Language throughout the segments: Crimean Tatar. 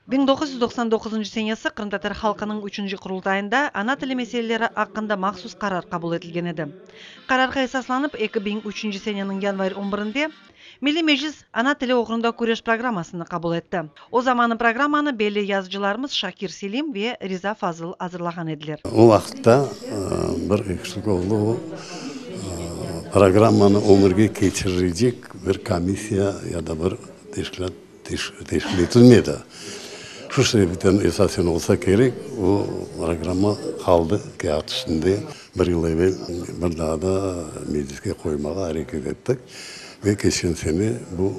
1999 senesi Qırımtatar halqınıñ üçünci Qurultayında ana tili meseleleri aqqında mahsus qarar qabul etilgen edi. Qararğa esaslanıp, 2003 seneniñ yanvar on birinde Milliy Meclis Ana tili oğrunda küreş programmasını qabul etti. O zamanı programmanı belli yazıcılarımız Şakir Selim ve Riza Fazıl azırlağan ediler. O vaqıtta bir ekşilik oldı, o, programmanı ömürge keçirecek bir komissiya ya da bir teşkilât teşkil etilmedi. Şu sebepten esasen olsa kerek, o programma qaldı kâğıt üstünde. Bir yıl evel bir daa da mecliske qoymağa areket ettik ve keçken sene bu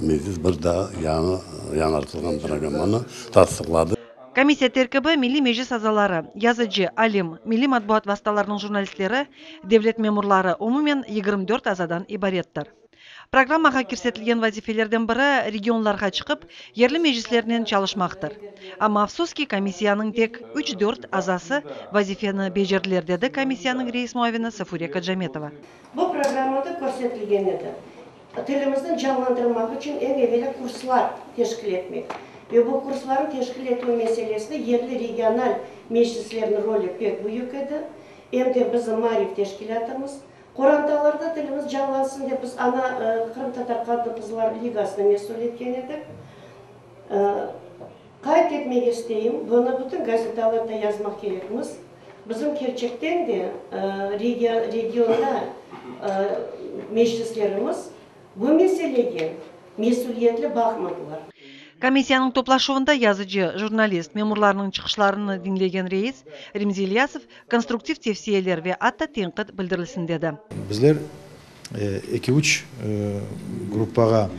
meclis bir daa yañı yañartılğan programmanı tasdıqladı. Komissiya terkibi Milliy Meclis azaları, yazıcı, alim, milliy matbuat vastalarınıñ jurnalistleri, devlet memurları, umumen 24 azadan ibarettir. Programmağa kirsetilgen vazifelerden biri, regionlarğa çıqıp, yerli meclislernen çalışmaqtır. Amma, afsus ki, komissiyanıñ tek üç-dört azası vazifeni becerdiler, dedi komissiyanıñ reis muavini Safure Kacametova. Bu programmada körsetilgen edi, tilimizni canlandırmaq içün eñ evelâ kurslar teşkil etmek ve bu kurslarnıñ teşkil etüv meselesinde yerli regional meclislerniñ rolü pek büyük edi, em de bizim maarif teşkilâtımız, Qorantalarda tilimiz canlansın dep biz ana Qırımtatar qadın-qızlar ligasını mesül etken edik. Qayd etmege isteyim, bunı bütün gazetalarda yazmaq kerekmiz, bizim kerçekten de regionda meclislerimiz bu meselege mesüliyetli baqmadılar. Komissiyanıñ toplaşuvında yazıcı, jurnalist, memurlarnıñ çıqışlarını diñlegen reis Remzi İlyasov konstruktiv tevsiyeler ve atta tenqit bildirilsin dedi. Bizler eki-üç gruppağa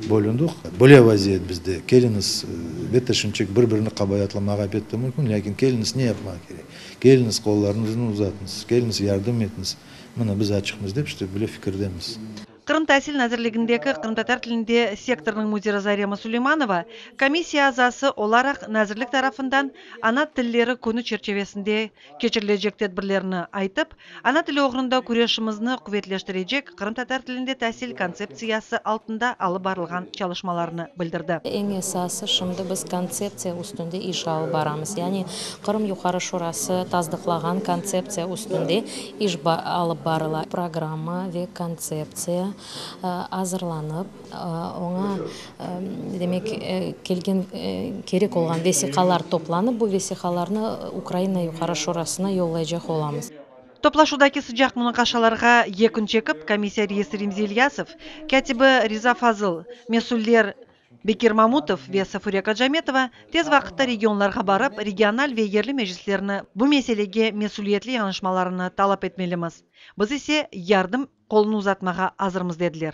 bölündük. Böyle vaziyet bizde, keliñiz, elbette, şimdçik bir-birini qabayatlamağa pek de mümkün, lâkin keliñiz ne yapmaq kerek? Keliñiz, qollarıñıznı uzatıñız, keliñiz, yardım etiñiz, mına biz açıqmız dep, işte, böyle fikirdemiz. Qırım Tasil nazirligindeki qırımtatar tilinde sektornıñ müdiri Zarema Suleymanova, komissiya azası olaraq nazirlik tarafından Ana tilleri künü çerçevesinde keçirilecek tedbirlerni aytıp, ana tili oğrunda küreşimizni quvetleştirecek qırımtatar tilinde tasil kontseptsiyası altında alıp barılğan çalışmalarnı bildirdi. Eñ esası, şimdi biz kontseptsiya üstünde iş alıp baramız. Yani Qırım Yuqarı Şurası tasdıqlağan kontseptsiya üstünde iş alıp barıla. Programma ve kontseptsiya azırlanıp, oña, demek, kelgen kerek olğan vesiqalar toplanıp, bu vesiqalarnı Ukraina Yuqarı Şurasına yollaycaq olamız. Toplaşuvdaki sıcaq munaqaşalarğa yekün çekip, komissiya reisi Remzi İlyasov, kâtibi Riza Fazıl, mesüller Bekir Mamutov ve Safure Kacametova tez vaqıtta regionlarğa barıp, regional ve yerli meclislerni bu meselege mesüliyetli yanaşmalarını talap etmelimiz, biz ise yardım qolunı uzatmağa azırmız, dediler.